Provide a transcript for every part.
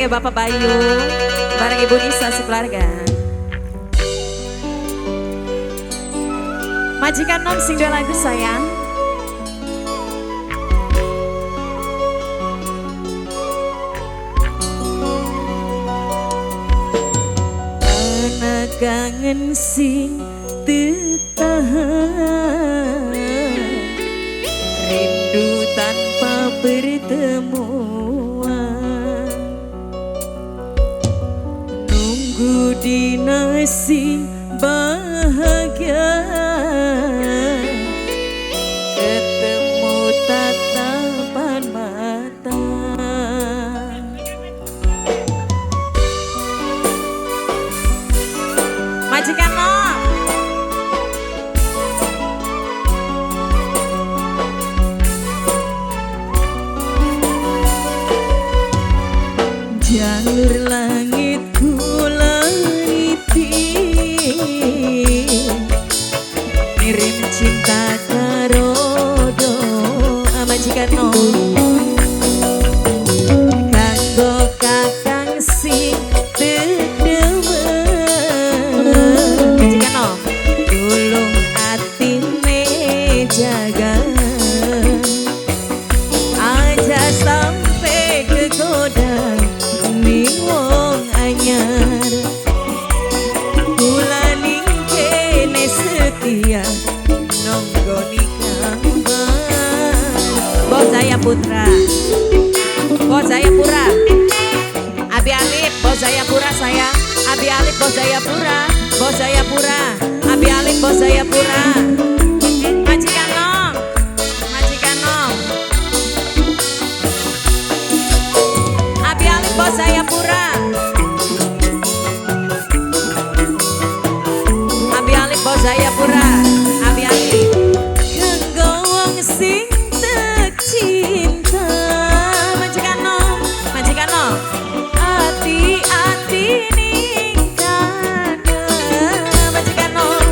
Kangge Bapak Bayu, bareng Ibu Nisa sekeluarga. Majikan nom sing dua lagu sayang. Ana kangen sing tetahan, rindu tanpa pertemuan, nunggu dina sing bahagia, ketemu tatapan mata. Majikan nom. Jalur langit kula niti, ngirim cinta karo doa. Majikan nom. Kanggo kakang sing tedemen, majikan nom, tulung atine jaga, aja sampai kegoda ning wong anyar. Kula ning kene setia nonggoni kabar. Bos Jaya Putra, Bos Jayapura, Abi Alip, Bos Jayapura sayang. Abi Alip, Bos Jayapura, Bos Jayapura, Abi Alip, Bos Jayapura. Majikan nom, majikan nom, Abi Alip, Bos Jayapura, Abi Alip, Bos Jayapura, Abi Alip. Kanggo wong sing tek cinta, majikan nom, majikan nom, ati-ati ning kana, majikan nom.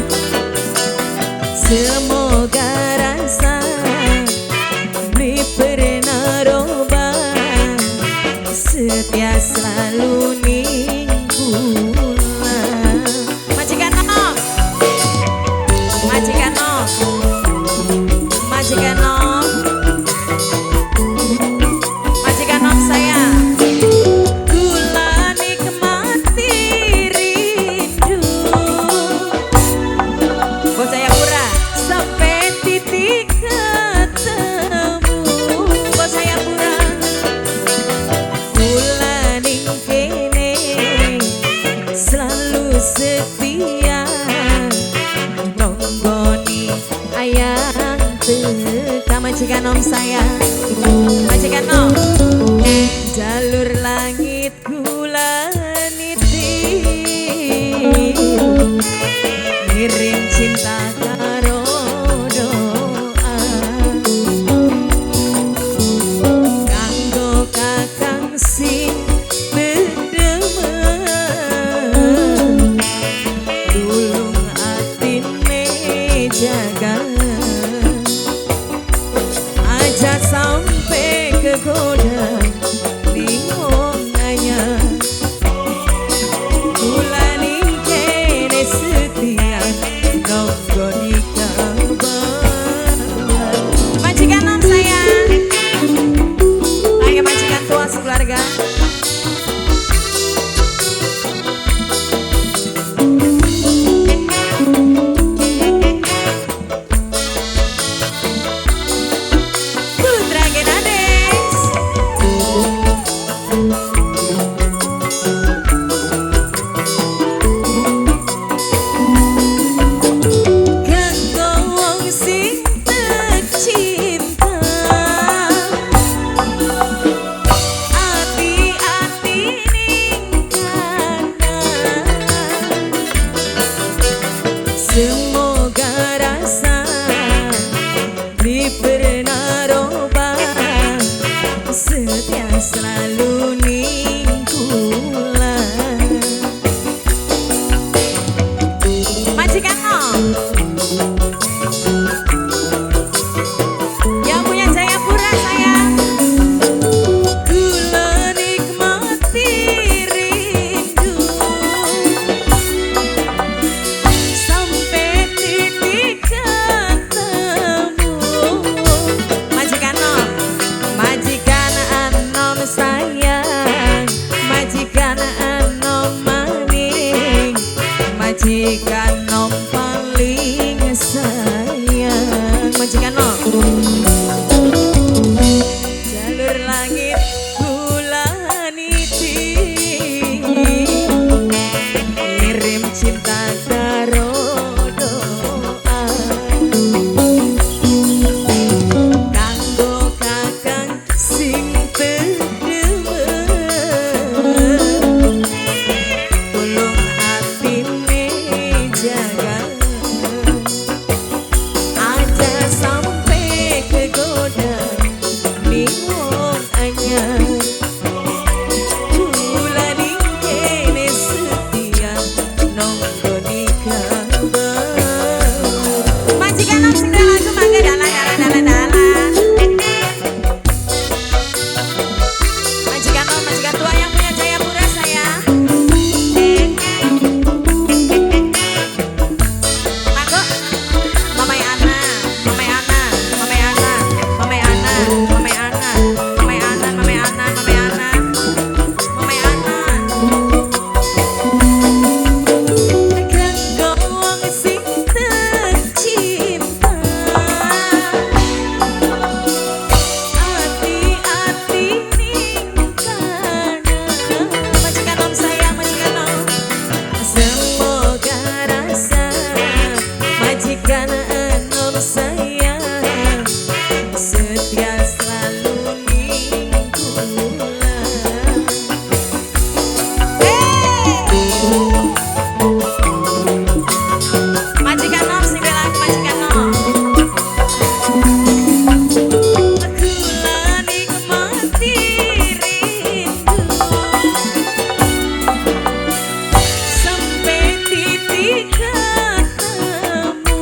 Semoga rasa beli pernah robah, setia selalu ning kula. Majikan nom, majikan nom, majikan nom, majikan nom sayang. Kula nikmati rindu, Bos Jayapura, sampai titik ketemu. Bos Jayapura, kula ning kene selalu setia, nonggoni ayang teka. Majikan nom sayang, majikan nom. Jalur langit kula niti, ngirim cinta karo doa. Kanggo kakang sing tedemen, tulung atine jaga, aja sampai kegoda ning wong anyar. Kula ning kene setia nonggoni kabar. Majikan nom sayang, kangge majikan tua sekeluarga. Putra Genades. lagu mangga dalan dalan dalan dalan. Majikan nom, majikan tua yang punya Jayapura saya. Mangga. Mamai Ana, Mamai Ana, Mamai Ana, Mamai Ana, Mamai Ana, Mamai Ana, Mamai Ana, Mamai Ana, Mamai Ana. Kanggo wong sing tercinta, ati-ati ning kana. Majikan nom sayang, majikan nom. Semoga rasa majikan enom sayang setia selalu ning kula. Majikan nom sing lagu majikan nom. Kula nikmati rindu sampai titik ketemu.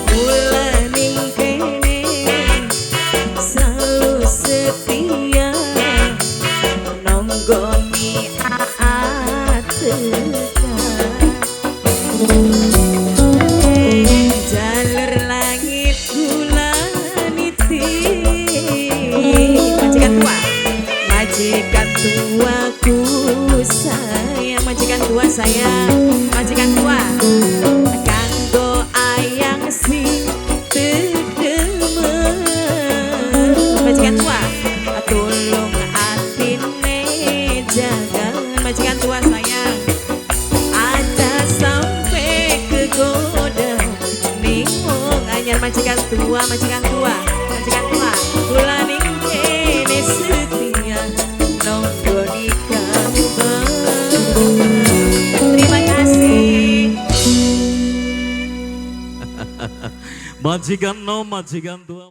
Kula ning kene selalu setia nonggoni tekan. Jalur langit kula niti. Majikan tua, majikan tuaku sayang, majikan tua sayang, majikan tua. Kanggo ayang sing tedemen. Majikan tua, tolong atine jaga. Majikan tua sayang, aja sampai kegoda ning wong anyar. Majikan tua, majikan tua, majikan tua. Kula ning kene setia nonggoni kabar. Terima kasih. Majikan nom, majikan tua.